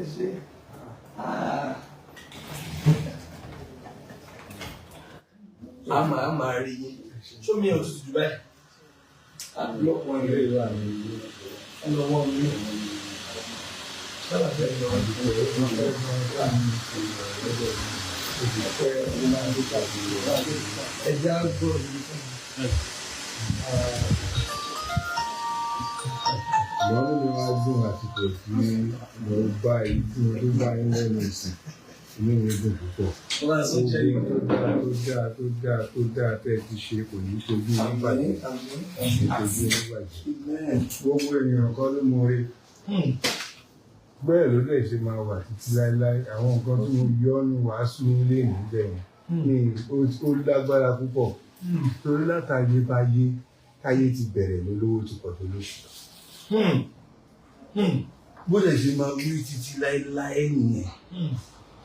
Lè ṣe. A máa rí yín. Sómi ẹ̀ òtútù jù báyìí? Lọ́pọ̀ Ilé ilé ìwà mi ìlú. ẹ lọ wọ́n mi. Sálàfẹ́ lọ. Ẹja gbọ́ ibi fún mi. Ìwọ́n mi wá dùn àsìkò tí mo bá yín tí mo tó bá yín lẹ́nu ìsìn. Inú mi dùn púpọ̀. Wọ́n á sọ jẹ́ Gbogbo tó dáa tó dáa tó dáa tó dáa tẹ́ ẹ ti ṣe kò ní tójú yín bàjẹ́. Kò ní tójú yín bàjẹ́. Gbogbo èèyàn kọ́ ló mọ̀re. Bẹ́ẹ̀ ló dẹ̀ ṣe máa wà títí láéláé. Àwọn nǹkan tí mo yọ ọ́nù wàásù nílé níbẹ̀ yẹn ní ó lágbára púpọ̀. Torí látàyè báyé táyé ti bẹ̀rẹ̀ lólówó ti pọ̀ tó lóṣù. Bó dẹ̀ ṣe máa wí títí láéláé nìyẹn.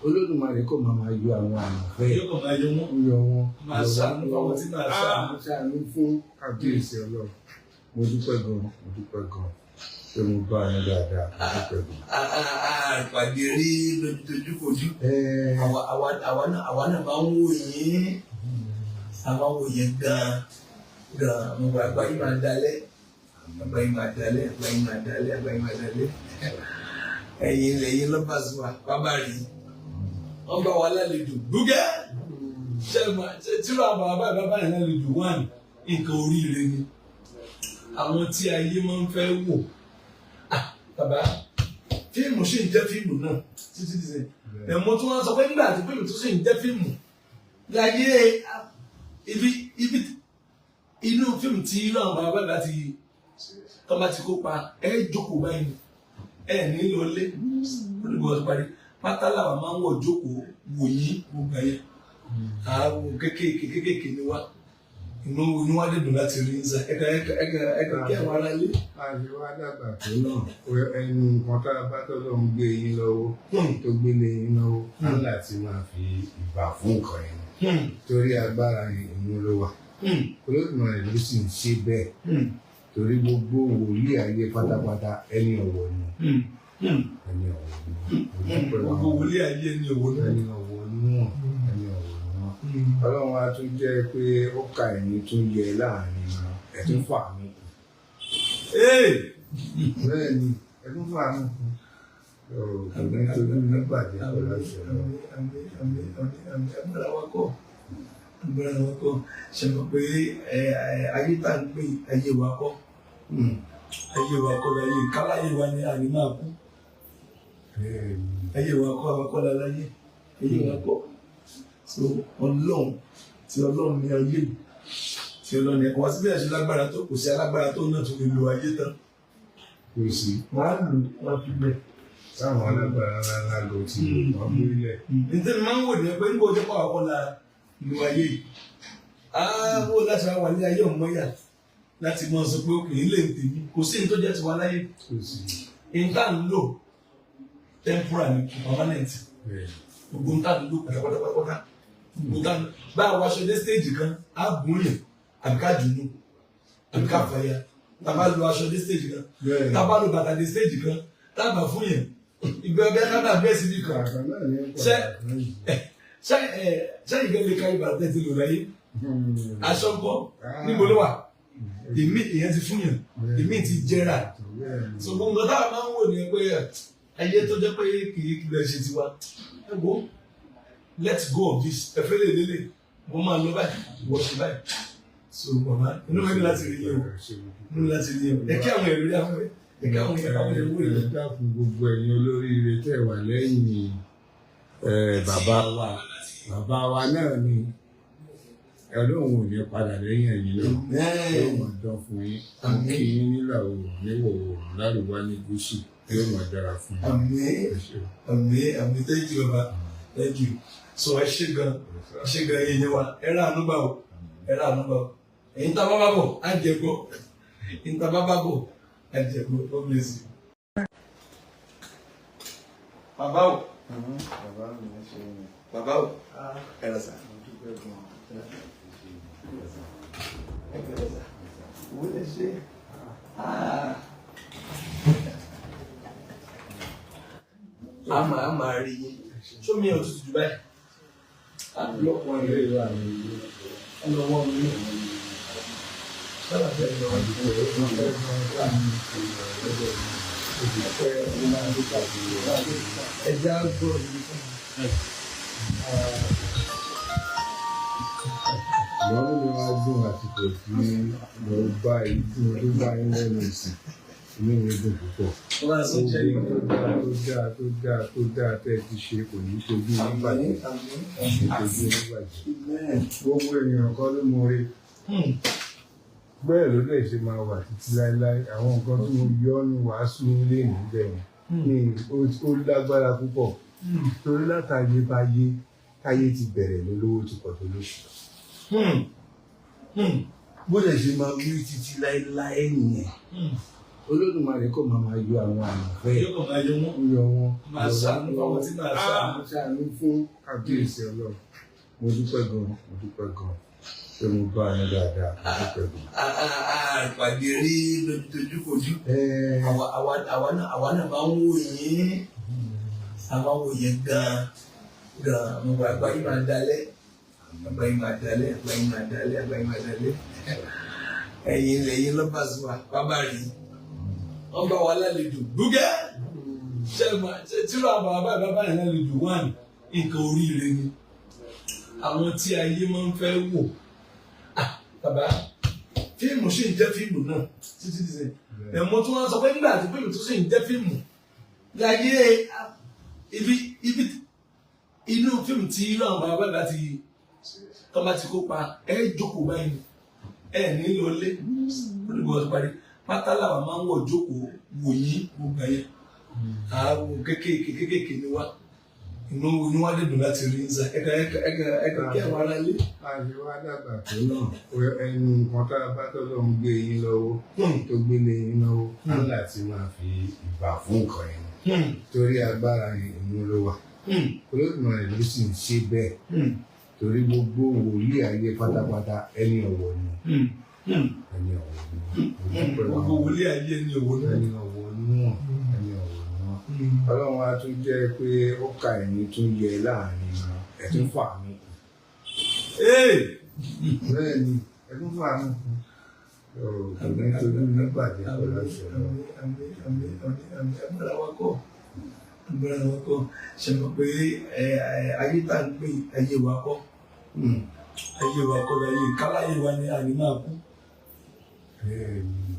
Olódùmarè kò máa máa yọ àwọn àyànfẹ́. Yóò kàn máa yọ wọ́n. Ń yọ wọn. Máa ṣàánú fáwọn tí máa ṣàánú. Ṣàánú fún kábíyèsí Ọlọ́run. Mo dúpẹ́ gan, mo dúpẹ́ gan pé mo bá yín dáadáa, mo dúpẹ́ gan. Àpàdé rí lójúkojú. Ẹ́ẹ̀, Àwa náà máa ń wò yín. A máa ń wò yín gan-an gan-an. Mo gbà àgbà yín máa dalẹ̀. Àgbà yín máa dalẹ̀, àgbà yín máa dalẹ̀, àgbà yín máa dalẹ̀. Ẹ̀yin lẹ́yìn lọ́ba sí wa, bàbá rí. Wọ́n bá wa lálejò gbúgẹ́. Ṣé tí wàá bàbá bàbá yẹn lálejò wà ní nǹkan oríire ni. Àwọn tí ayé máa ń fẹ́ wò. Ah, bàbá, fíìmù sì ń jẹ́ fíìmù náà títí di sẹ́yìn. Ẹ̀mọ́ tí wọ́n sọ pé nígbà tí fíìmù tó sì ń jẹ́ fíìmù láyé ibi inú fíìmù tí irú àwọn bàbá bàbá ti tọ́ bá ti kópa, ẹ jókòó báyìí, ẹ ní lọ lé olùkọ́ tó parí pátá làwọn máa ń wọ̀ jókòó wò yín gbogbo ayé. Àwọn kéékèèké kéékèèké ni wá, inú wa dẹ̀ dùn láti rí ń sá ẹ̀ka ẹ̀ka ẹ̀ka ẹ̀ka kí àwọn ará lé. A ṣe wá dàgbà tó náà, ẹnu nǹkan tá a bá tọ́lọ́ ń gbé yín lọ́wọ́, tó gbélé yín lọ́wọ́, á láti máa fi ìbà fún nǹkan yẹn torí agbára yẹn inú ló wà. Olódùmarè ló sì ń ṣe bẹ́ẹ̀ torí gbogbo wòlíì ayé pátápátá, ẹni ọ̀wọ̀ ni, ẹni ọ̀wọ̀ ni. Mo dúpẹ́ Gbogbo àwọn wòlíì ayé ni òwò náà. Ẹni ọ̀wọ̀ ni wọ́n, ẹni ọ̀wọ̀ ni wọ́n. Ọlọ́run á tún jẹ́ pé ó ka ẹ̀yin tó yẹ láàrin wọn, ẹ̀ tún fà mí kù. Bẹ́ẹ̀ ni, ẹ̀ tún fà mí kù. Kò ní tojú nígbàjẹ́ pẹ̀lú àṣẹ lọ. Àmín, àmín, àmín, àmín. Agbára wa kọ́, agbára wa kọ́. Ṣe mọ̀ pé ayé tá à ń gbé, ayé wa kọ́, ayé wa kọ́ láyé káláyé wa ni àní máa kú. Bẹ́ẹ̀ ni. Ayé wa kọ́, àwa kọ́ láyé, ayé wa kọ́. So Ọlọ́run, tí Ọlọ́run ní ayé yìí, tí Ọlọ́run ní ẹ̀kọ́ wá síbẹ̀ ṣe lágbára tó, kò sí alágbára tó náà tún lè lo ayé tán. Kò sí. Wọ́n á lò, wọ́n á fi bẹ́ẹ̀. Táwọn alágbára ńlá ńlá ló ti lò wọ́n gbélé. Nítorí máa ń wò ní pé níbo ọjọ́ pàwọ́ kọ́ la lu ayé yìí, á wò láti wá wà ní ayé ọ̀mọ́yà láti mọ sọ pé òkè ilé ń tèmi, kò sí ní tó jẹ́ tiwa láyé. Kò sí. Ní tá à ń lò temporal ni, permanent. Bẹ́ẹ̀. Gbogbo ní tá à ń lò pátápátápátá, gbogbo tá à ń lò, bá a wáṣọ dé stage kan, á gùn yàn àbí ká dùnú àbí ká fàya. Tá a bá lo aṣọ dé stage kan, Bẹ́ẹ̀. tá a bá lo bàtà dé stage kan, tá a bá fún yàn ìgbẹ́ ọbẹ̀ ká dà bẹ́ẹ̀ síbi kan. Kàkà náà ní Ṣé ṣé ẹ ṣé ìgbẹ́ lè ka ibà tẹ́tí lò láyé? Aṣọ ńkọ́, níbo ló wà? Èmi ìyẹn ti fún yàn, èmi ti jẹrà. So gbogbo nǹkan táwọn máa ń wò ní pé ayé tó jẹ́ pé kì í lè ṣe tiwa, ẹ wo, let go of this. Ẹ fẹ́ lè lélẹ̀, wọ́n máa lọ báyìí, wọ́n ṣe báyìí. So màmá, inú mi ní láti rí yẹn o, inú mi láti rí yẹn o. Ẹ kí àwọn èrò rí àwọn, ẹ kí àwọn èrò, àwọn èrò Ẹ rí. dákun, gbogbo ẹ̀yin olóríire tẹ́ wà lẹ́yìn bàbá wa, bàbá wa náà ni, Ọlọ́run ò ní padà lẹ́yìn ẹ̀yin náà, yóò máa dán fún yín. Mo Àmín. kí yín nílà oòrùn, níwọ̀ oòrùn, lárúwá, ní gúúsù, yóò máa dára fún yín. Àmín. Ẹ ṣeun. Àmín, àmín. Thank you, baba, thank you. So ẹ ṣé gan, ẹ ṣé gan. Yín yẹn wa, ẹ rà àánú gbà o, ẹ rà àánú gbà o. Ẹ̀yin tá a bá bá bọ̀ á jẹ gbọ́, ẹ̀yin tá a bá bá bọ̀ á jẹ gbọ́. God bless you. Bàbá o. Bàbá mi, ẹ ṣeun. Bàbá o, ẹ rà sà. Mo dúpẹ́ gan-an. Ẹ pẹ̀lẹ́ sà, owó lè ṣe. A A máa rí yín. Sómi ẹ̀ òtútù jù báyìí? Lọ́pọ̀ ilé ìwà mi ìlú. Ọlọ́wọ́ mi ní. Sábà bẹ́ẹ̀ lọ. Àdúgbò ẹ̀ máa ń Ẹja gbọ́ ibi fún mi. Ìwọ́n mi wá dùn àsìkò tí mo bá yín, tí mo tún bá yín lẹ́nu ìsìn, inú mi dùn púpọ̀. Wọ́n á sọ jẹ́ Gbogbo tó dáa, tó dáa, tó dáa, tó dáa tẹ́ ẹ ti ṣe kò ní tójú yín bàjẹ́. Àmín. Kò ní tójú yín bàjẹ́. Gbogbo èèyàn kọ́ ló mọ oore. Bẹ́ẹ̀ ló dẹ̀ ṣe máa wà títí láéláé. Àwọn nǹkan tí mo yọ ọ́ ní wàásù nílé níbẹ̀ yẹn. Ó lágbára púpọ̀. Torí látàyè báyé, táyé ti bẹ̀rẹ̀ lólówó ti pọ̀ tó lóṣù. Bó dẹ̀ ṣe máa wí títí láéláé nìyẹn. Olódùmarè kò máa yọ àwọn àyànfẹ́ ẹ̀. Yóò kàn máa yọ wọ́n. Ó yọ wọn. Máa ṣàánú fáwọn tí máa ṣàánú. Máa ṣàánú fún kábíyèsí Ọlọ́run. Mo dúpẹ́ gan, mo dúpẹ́ gan. Pé mo bá yín dáadáa, mo dúpẹ́ gan. Ìpàdé rí lójúkojú. Àwa náà máa ń wò yín. A máa ń wò yín gan-an. Gan-an. Mo gbà yín máa dalẹ̀. Àgbà yín máa dalẹ̀, àgbà yín máa dalẹ̀, àgbà yín máa dalẹ̀. Ẹ̀yin lẹ́yìn lọ́bàṣ wa, bàbá rí. Wọ́n bá wa lálejò gbúgẹ́. Ṣé tí wàá bàbá bàbá yẹn lálejò wà ní nǹkan oríire ni. Àwọn tí ayé máa ń fẹ́ wò. Bàbá, fíìmù sì ń jẹ́ fíìmù náà títí di sẹ́yìn. Ẹ̀mọ́ tí wọ́n sọ pé nígbà tí fíìmù tó sì ń jẹ́ fíìmù láyé ibi inú fíìmù tí irú àwọn bàbá bàbá ti tọ́ bá ti kópa ẹ jókòó báyìí ẹ nílò ilé olùkọ́ ti parí pátá làwọn máa ń wọ̀ jókòó wò yín gbogbo ẹ̀yẹ. Àwọn kéékèèké kéékèèké ni wá, inú wa lè dùn láti rí nza ẹ̀ka ẹ̀ka ẹ̀ka ẹ̀ka kí àwọn ará ilé. Àṣẹ wa dàgbà tó náà, ẹnu nǹkan tá a bá tọ́lọ́ ń gbé yín lọ́wọ́, tó gbé lé yín lọ́wọ́, á láti máa fi ìbà fún nǹkan yẹn. Torí agbára yẹn inú ló wà. Olódùmarè ló sì ń ṣe bẹ́ẹ̀. Torí gbogbo wòlíì ayé pátápátá ẹni ọ̀wọ̀ ni. Ẹni ọ̀wọ̀ ni. Gbogbo wòlíì ayé ẹni ọ̀wọ̀ ni. Ẹni ọ̀wọ̀ ni wọ́n. Ẹni ọ̀wọ̀ ni wọ́n. Ọlọ́run á tún jẹ́ pé ó ka ẹ̀yin tún yẹ láàrin wọn. Ẹ tún fà mí. Bẹ́ẹ̀ ni, ẹ tún fà mí. Kò ní tojú nígbàdí pẹ̀lú àṣẹ lọ. Agbára wa kọ́. Agbára wa kọ́. Ṣé mọ̀ pé ayé tá à ń gbé ayé wa kọ́? Ayé wa kọ́ láyé. Káláyé wa ni àní máa kú.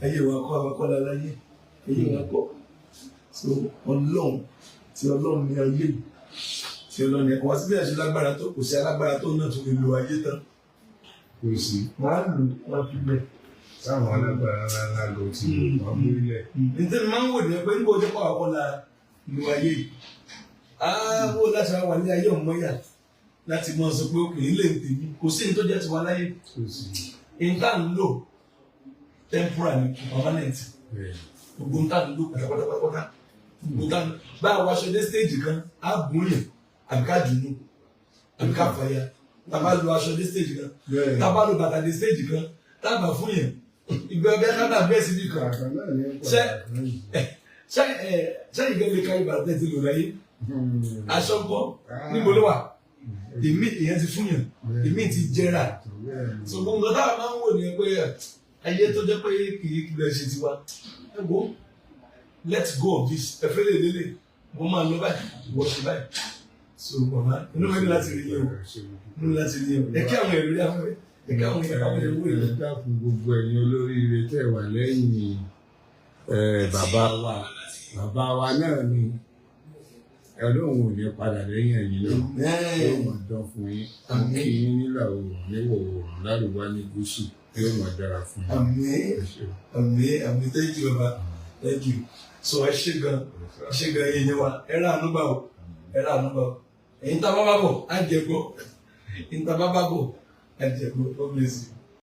Ayé wa kọ́, àwa kọ́ láyé. Ayé wa kọ́. So Ọlọ́run tí Ọlọ́run ní ayé yìí. Tí Ọlọ́run ní ẹ̀kọ́ wá síbí àṣẹ lágbára tó kò sí alágbára tó náà tún lè lo ayé tán. Kò sí. Wọ́n á lò wọ́n fi bẹ̀. Táwọn alágbára ńlá ńlá ló ti lò wọ́n gbélé. Nítorí máa ń wò ní ẹgbẹ́ níbo ọjọ́ pàwọ́ kọ́ la lo ayé yìí. Á wò láti wá wà ní ayé ọ̀mọ́yà láti máa sọ pé òkè ilé ń tèmi kò sí ní tó jẹ́ tiwa láyé. Kò sí. Ìta ń lò temporal ni permanent. Gbogbo ń tà ń lò pátápátápátá. Gbogbo ń tà ń lò. Bá a wáṣọ dé stage kan, á gùn yàn àbí ká dùnú àbí ká fàya. Tá a bá lo aṣọ dé stage kan, tá a bá lo bàtà dé stage kan, tá a bá fún yàn. Ìgbà ọbẹ̀ ká náà bẹ́ẹ̀ sí ní kan. Ṣé ṣé ìgbẹ́ lè ka ibà tẹ́ ti lò láyé? Aṣọ ńkọ́ níbo ló wà? Èmi ìyẹn ti fún yàn, èmi ti jẹrà. So gbogbo nǹkan táwa máa ń wò ní pé ayé tó jẹ́ pé kì í lè ṣe tiwa. Ẹ wo, let's go of this. Ẹ fẹ́ lè lélẹ̀, mo máa lọ báyìí, wọ́n ṣe báyìí. So màmá, inú mi ní láti rí yín o, inú mi láti rí yín o. Ẹ kí àwọn èrò rí afẹ́fẹ́. Ẹ kí àwọn èrò rí. Ẹ dákun gbogbo ẹ̀yin olóríire tẹ́ wà lẹ́yìn bàbá wa. Bàbá wa náà ni Ọlọ́run ò ní padà lẹ́yìn ẹ̀yin náà. Yóò máa dán fún yín. Mo kí yín nílà oòrùn, níwọ̀ oòrùn, lárúwá ní gúúsù. Yóò máa dára fún yín. Àmín, àmín, àmín. Thank you, bàbá. Thank you. So ẹ ṣé gan, ẹ ṣé gan yín wa. Ẹ rà àánú gbà o, ẹ rà àánú gbà o. Ẹ̀yin tá a bá bá bọ̀, á jẹ gbọ́. Ẹ̀yin tá a bá bá bọ̀, á jẹ gbọ́. God bless you.